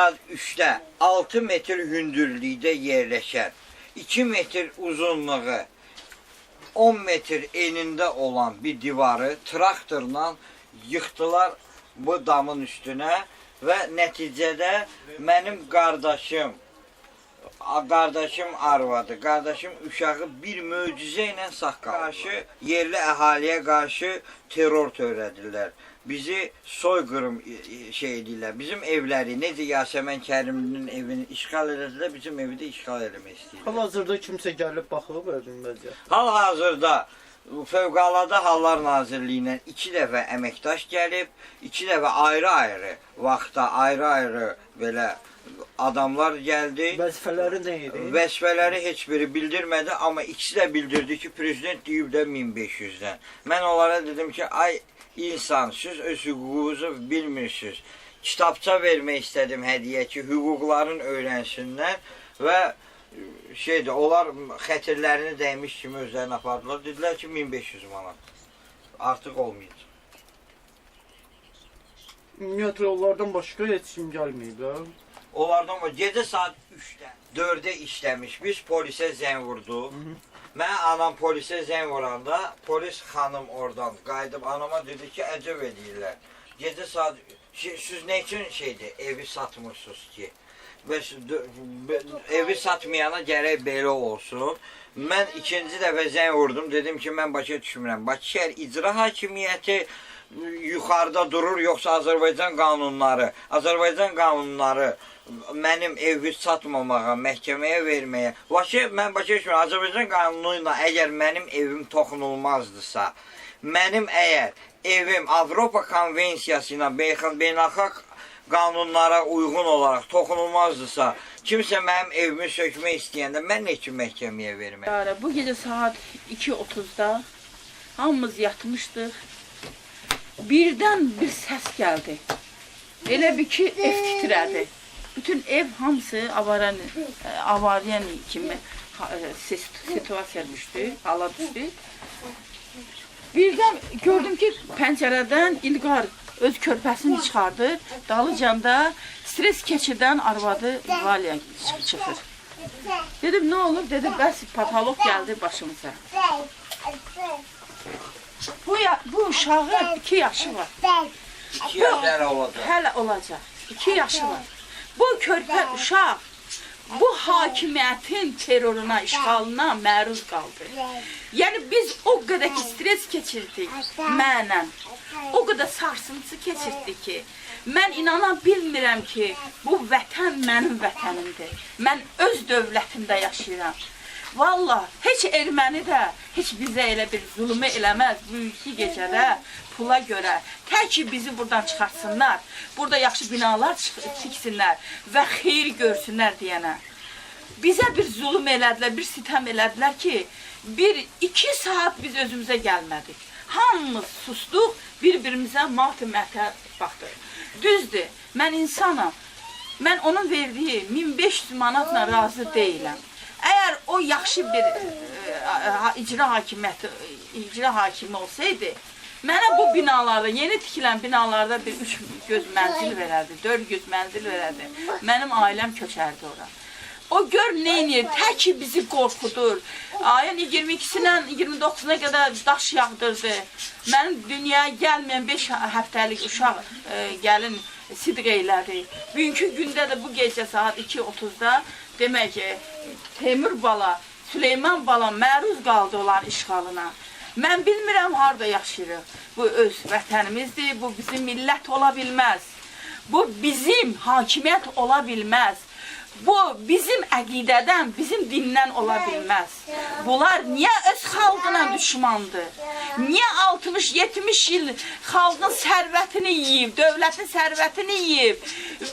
saat 3-də 6 metr hündürlükdə yerləşən, 2 metr uzunluğu, 10 metr enində olan bir divarı traktorla yıxdılar bu damın üstünə və nəticədə mənim qardaşım, qardaşım arvadı, qardaşım uşağı bir möcüzə ilə sağ qaldı. Qarşı yerli əhaliyə qarşı terror törədirlər. Bizi soyqırım şey edirlər. Bizim evləri necə Yasəmən Kərimlinin evini işğal elədilər, bizim evi də işğal eləmək istəyirlər. Hal-hazırda kimsə gəlib baxıb evin vəziyyətinə. Hal-hazırda Fövqəladə Hallar Nazirliyindən 2 dəfə əməkdaş gəlib, 2 dəfə ayrı-ayrı vaxtda ayrı-ayrı belə adamlar gəldi. Vəzifələri nə idi? Vəzifələri heç biri bildirmədi, amma ikisi də bildirdi ki, prezident deyib də 1500-dən. Mən onlara dedim ki, ay insan, siz öz hüququnuzu bilmirsiniz. Kitabça vermək istədim hədiyyə ki, hüquqlarını öyrənsinlər və şeydir, onlar xətirlərini dəymiş kimi özlərini apardılar. Dedilər ki, 1500 manat. Artıq olmayacaq. Ümumiyyətlə onlardan başqa heç kim gəlməyib də. Onlardan o gecə saat 3-də, 4-də işləmiş. Biz polisə zəng vurduq. Mənə anam polisə zəng vuranda polis xanım oradan qayıdıb anama dedi ki, əcəb eləyirlər. Gecə saat şey, siz nə üçün şeydir, evi satmırsınız ki? Bəs evi satmayana gərək belə olsun. Mən ikinci dəfə zəng vurdum, dedim ki, mən başa düşmürəm. Bakı şəhər icra hakimiyyəti yuxarıda durur, yoxsa Azərbaycan qanunları? Azərbaycan qanunları mənim evi satmamağa, məhkəməyə verməyə. Başı, mən başa düşmürəm. Azərbaycan qanunu ilə əgər mənim evim toxunulmazdısa, mənim əgər evim Avropa konvensiyası ilə beynəlxalq qanunlara uyğun olaraq toxunulmazdısa, kimsə mənim evimi sökmək istəyəndə mən nə üçün məhkəməyə verməliyəm? Bu gecə saat 2:30-da hamımız yatmışdıq. Birdən bir səs gəldi. Elə bir ki, ev titrədi. Bütün ev hamısı avariyan kimi situasiya düşdü, hala düşdü. Birdən gördüm ki, pəncərədən İlqar öz körpəsini çıxardır. Dalıcanda stres keçirdən arvadı Valiya çıxır. Dedim, nə olur? Dedi, bəs patolog gəldi başımıza. Bu uşağın 2 yaşı var. 2 yaş hələ olacaq. Hələ olacaq. 2 yaşı var. Bu körpə uşaq bu hakimiyyətin terroruna, işğalına məruz qaldı. Yəni biz o qədər ki stres keçirdik mənlə. O qədər sarsıntı keçirdik ki, mən inana bilmirəm ki, bu vətən mənim vətənimdir. Mən öz dövlətimdə yaşayıram. Vallah, heç erməni də heç bizə elə bir zulmü eləməz bu iki gecədə pula görə. Tək ki bizi buradan çıxartsınlar, burada yaxşı binalar tiksinlər və xeyir görsünlər deyənə. Bizə bir zulüm elədilər, bir sitəm elədilər ki, 1-2 saat biz özümüzə gəlmədik. Hamımız sustuq, bir-birimizə mat-mətə baxdıq. Düzdür, mən insanam. Mən onun verdiyi 1500 manatla razı deyiləm. Əgər o yaxşı bir icra hakimi olsaydı, mənə bu binalarda, yeni tikilən binalarda bir 3 göz mənzil verərdi, 4 göz mənzil verərdi. Mənim ailəm köçərdi ora. O gör nə edir, tək ki bizi qorxudur. Ayın 22-sindən 29-una qədər daş yağdırdı. Mənim dünyaya gəlməyən 5 həftəlik uşaq gəlin sidq elədi. Bugünkü gündə də bu gecə saat 2:30-da demək ki, Teymur bala, Süleyman bala məruz qaldı olan işğalına. Mən bilmirəm harada yaşayırıq. Bu öz vətənimizdir, bu bizim millət ola bilməz. Bu bizim hakimiyyət ola bilməz. Bu bizim əqidədən, bizim dindən ola bilməz. Bunlar niyə öz xalqına düşmandır? Niyə 60-70 il xalqın sərvətini yeyib, dövlətin sərvətini yeyib?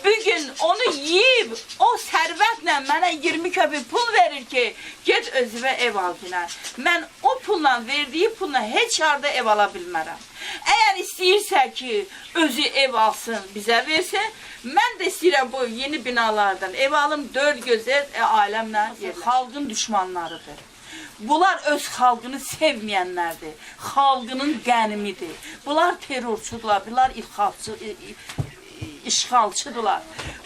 Bugün onu yeyib, o sərvətlə mənə 20 köpük pul verir ki, get özünə ev al günə. Mən o pulla, verdiyi pulla heç harda ev ala bilmərəm. Əgər istəyirsə ki, özü ev alsın, bizə versin, mən də istəyirəm bu yeni binalardan ev alım, 4 gözəl ailəmlə xalqın düşmanlarıdır. Bunlar öz xalqını sevməyənlərdir. Xalqının qənimidir. Bunlar terrorçudurlar, bunlar ilxalçı, işğalçıdırlar.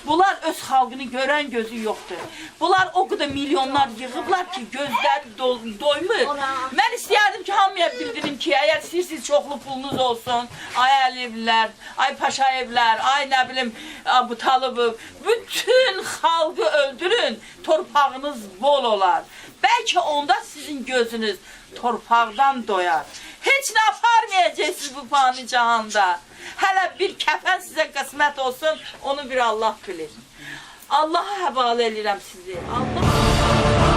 Bunlar öz xalqını görən gözü yoxdur. Bunlar o qədər milyonlar yığıblar ki, gözləri doymur. Mən istəyərdim ki, hamıya bildirim ki, əgər istəyirsiniz çoxlu pulunuz olsun, ay Əliyevlər, ay Paşayevlər, ay nə bilim Abu Talıbov, bütün xalqı öldürün, torpağınız bol olar. Bəlkə onda sizin gözünüz torpaqdan doyar. Heç nə aparmayacaqsınız bu fani cahanda. Hələ bir kəfən sizə qismət olsun, onu bir Allah bilir. Allaha həvalə eləyirəm sizi. Allah.